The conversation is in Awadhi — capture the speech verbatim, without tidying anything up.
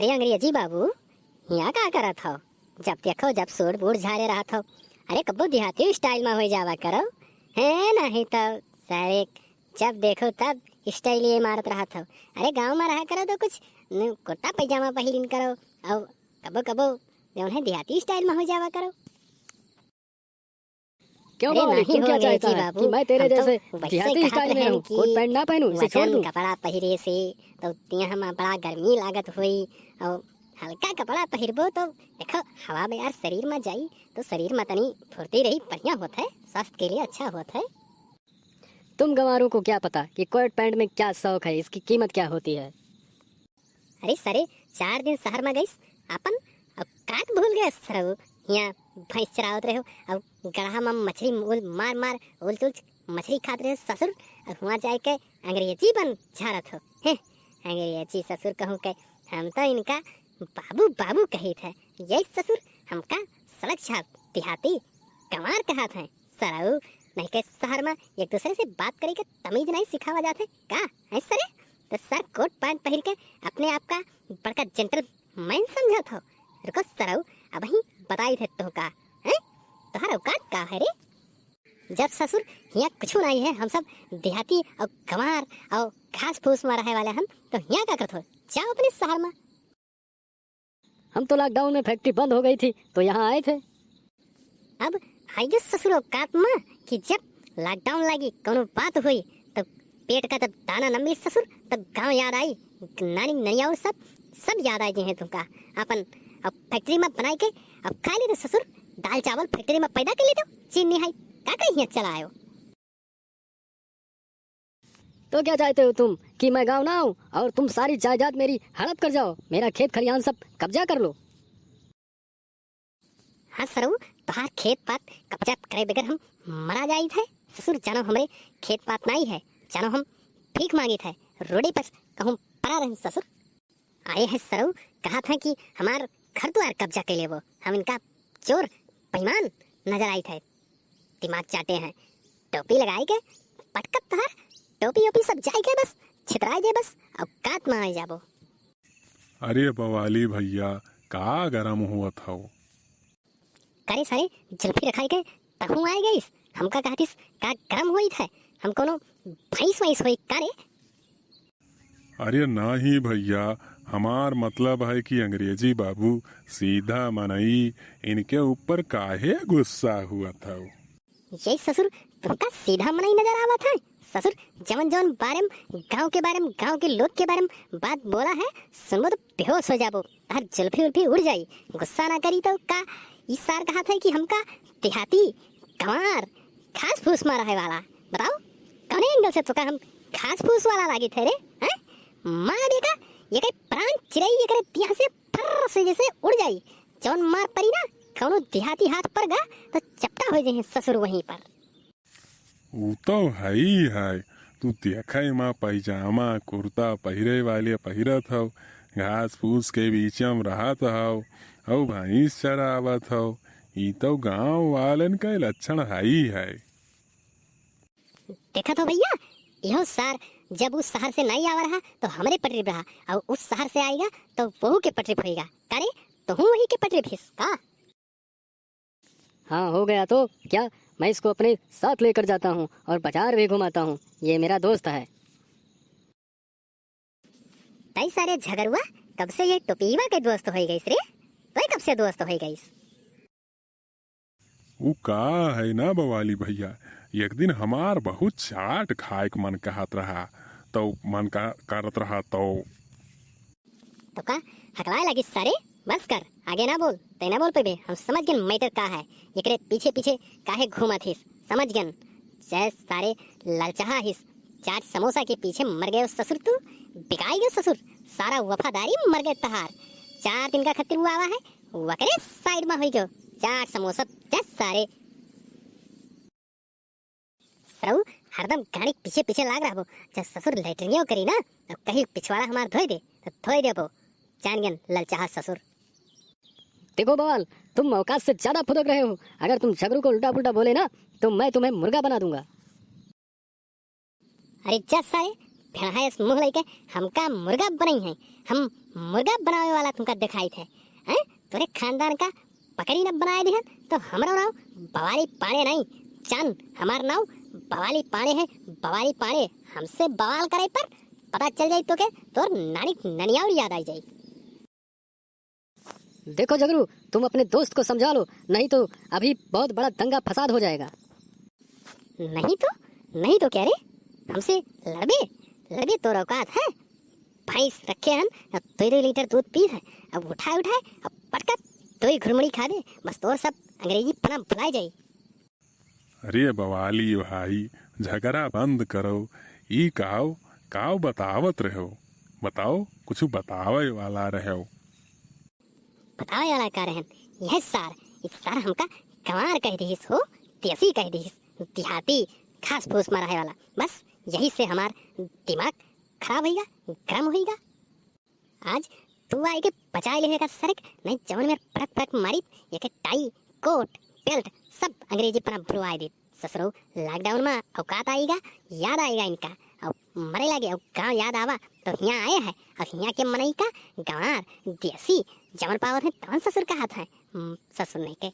अरे अंग्रेजी बाबू, हियाँ का करत हौ? जब देखो जब सूट बूट झारे रहत हौ। अरे कब्बो देहाती style मा होइ जावा करो, हैं? नहीं तो सारे जब देखो तब style ये मारत रहत हौ। अरे गाँव मा रहा करो तो कुछ न, कुर्ता पैजामा पहिरिन करो, और कब्बो कब्बो जौन है देहाती style मा होइ जावा करो। क्यों अरे बावली, नहीं तू हो क्या चाहता है बाबू, कि मैं तेरे जैसे देहाती style में रहूं, कोट पैंट ना पहनूं, इसे छोड़ दूं? कपड़ा पहिरे से तो तिया मा बड़ा गर्मी लागत होई, और हल्का कपड़ा पहिरबो तो देखो हवा बयार शरीर मा जाई तो शरीर मा तनी फुर्ती रही, बढ़िया होत है, स्वास्थ्य के लिए अच्छा होत है। तुम गंवारों को क्या पता कि कोट पैंट में क्या शौक है, इसकी कीमत क्या होती है। अरे सरे, चार दिन शहर मा गइस आपन, अब कात भूल गए सरऊ। हियाँ भैंस चरावत रहे हो, अब गड़हा मा मछली उल मार मार उल तुल मछली खात रहे हो ससुर, अब हुआँ जाए के अंग्रेजी बन झारत हो। हैं, अंग्रेजी ससुर कहूँ के, हम तो इनका बाबू बाबू कहित है, यही ससुर हमका सड़क छाप देहाती गंवार कहत हैं सरऊ। नहीं के शहर मा एक दूसरे से बात करे के तमीज नहीं सिखावा जात है का? हैं सरे, तो सर कोट पैंट पहिर के अपने आप का बड़का gentleman समझत हो। रुको सरऊ, अबहीं बताई थे तोहका, हैं? तोहार औकात का है रे? जब ससुर हियाँ कुछ नहीं है, हम सब देहाती और गंवार और घास फूस मा रहे वाले हम, तो हियाँ का करत हो? जाओ अपने शहर मा। हम तो lockdown में factory बंद हो गई थी, तो यहाँ आए थे। अब आइए ससुर औकात मा कि जब lockdown लागी, कोनो बात हुई, तो पेट का जब दाना न मिली ससुर, तब गाँव याद आई, नानी ननिया और सब, सब याद आई हैं तुमका। अपन अब factory मा बनाई के अब खा लेते ससुर, दाल चावल factory मा पैदा कर लेते हो, चीन नहीं है, का कहीं हियाँ चला आयो? तो क्या चाहते हो तुम कि मैं गाँव ना आऊँ और तुम सारी जायदाद मेरी हड़प कर जाओ, मेरा खेत खलिहान सब कब्जा कर लो? हाँ सरऊ, तोहार खेत पात कब्जा करे बगैर हम मरा जाइत है। ससुर जानो हमरे खेत पात नाई है, जानो हम भीख मांगित है, रोडे पर कहूँ पड़ा रहन ससुर। आए हैं सरऊ, कहत हैं कि हमार घर द्वार कब्जा कर लेबो, हम इनका चोर बेईमान नजर आइत है। दिमाग चाटे हैं। टोपी लगाई के पटकत तोहार टोपी ओपी सब जाई के बस छितराई दे बस, औकात मा आई जाबो। अरे बवाली भैया, का गरम होत हौ? करे सारे जुल्फी रखाई के तहूँ आए गईस, हमका कहतिस का गरम होइत है, हम कोनो भैंस वैंस होई का रे? अरे नाही भैया, हमार मतलब है कि अंग्रेजी बाबू सीधा मनई, इनके ऊपर काहे गुस्सा हुआ था? ये ससुर, तुमका सीधा मनई नजर आवत है? ससुर, जवन जवन बारे में, गांव के बारे में, गांव के लोग के बारे में बात बोला है, सुनबो तो बेहोश हो जाबो। तोहार जुल्फी उल्फी उड़ जाई। गुस्सा ना करी तो का? ई सार कहत है कि हमका देहाती, गंवार, घास फूस मा रहे वाला। बताओ, कौने angle से तोका हम घास फूस वाला लागित है रे? हैं? मार बेटा, ये कई प्राण चिरई एकरे दिया से फर्र से जैसे उड़ जाई। जौन मार परी ना, कौनो देहाती हाथ पर गा, तो चपटा हो जाए ससुर वहीं पर। ऊ तो हई है, तू देखे मा पैजामा, कुर्ता पहिरे वाले पहिरत हौ, घास फूस के बीच में रहत हौ, अउ भैंस चरावत हौ। ई तो गांव वालन के लक्षण हई है। देखत हो भैया, इहो सार जब उस शहर से नहीं आवा रहा, तो हमरे पटरी पे रहा, और उस शहर से आएगा, तो वहू के पटरी पे होएगा। का रे, तोहू वही के पटरी पे हिस का? हाँ, हो गया तो क्या, मैं इसको अपने साथ लेकर जाता हूँ और बाजार भी घुमाता हूँ। ये मेरा दोस्त है। तई सारे झगरुआ, कब से ये टोपीवा के दोस्त होई गईस रे? तोय कब से दोस्त होई गईस? ऊ का है ना बवाली भैया, एक दिन हमार बहुत चाट खाए के मन कहत रहा, तो मन का, करत रहा तो। तो का हकलाए लगी सारे? बस कर, आगे ना बोल, तै ना बोल पेबे। हम समझ गए matter का है, एकरे पीछे पीछे काहे घूमत हिस, समझ गए। जय सारे ललचहा हिस, चाट समोसा के पीछे मर गए ससुर तू, बिकाई गए ससुर, सारा वफादारी मर गए तहार। चार दिन का खातिर वो आवा है, वकरे side में होई गयो चाट समोसा। जय सारे सरऊ, हरदम गाड़ी के पीछे पीछे लाग रहबो। जब ससुर लेटरिंगो करी ना, तो कहीं पिछवाड़ा हमार धोई दे, तो धोई देबो। जान गन ललचाहा ससुर। देखो बवाल, तुम औकात से ज्यादा फुदक रहे हो। अगर तुम झगरू को उल्टा पुल्टा बोले ना, तो मैं तुम्हें मुर्गा बना दूंगा। अरे जा सारे, भेड़ायस मुँह लइके हमका मुर्गा बनइहैं। हम मुर्गा बनावे वाला तुमका देखाइत है। हैं? तोरे खानदान का पकड़ी न बनाए दिहन, तो हमरो नाव बवाली पांड़े नहीं, जान, हमार नाव बवाली पांड़े है, बवाली पांड़े। हमसे बवाल करे पर पता चल जाई तोके, तोर नानी ननियाउर याद आई जाई। देखो जगरू, तुम अपने दोस्त को समझा लो, नहीं तो अभी बहुत बड़ा दंगा फसाद हो जाएगा। नहीं तो, नहीं तो क्या रे, हमसे लड़बे, लड़बे तोर औकात है? भैंस रखे हन, अब दो दो लीटर दूध पीत है, अब उठाए उठाए, अब पटकत दो ही घुरमुड़ी खाबे, बस तोर सब अंग्रेजी पना भुलाए जाई। अरे बवाली भाई, झगड़ा बंद करो। ई काव, काव बतावत रहो? बताओ, कुछ बतावे वाला रहो। बतावे वाला का रहन? यह सार, इस सार हमका गंवार कह दिहिस हो, देसी कह दिहिस, देहाती, घास फूस में रहे वाला। बस यही से हमार दिमाग खराब होइगा, गरम होइगा। आज तू आइके बचाए लेहे का सरक, नहीं जवन में पटक पटक मारित, एके टाई, कोट, बेल्ट, सब अंग्रेजी पना भुलवाए दीत। ससुरो, लॉकडाउन में औकात आइगा, याद आइगा इनका। अब मरे लागे, अब गाँव याद आवा, तो हियाँ आए है। अब हियाँ के मनई का गंवार, देसी, जवन पावत है, तवन ससुर कहत है। हम्म, ससुर नहीं के।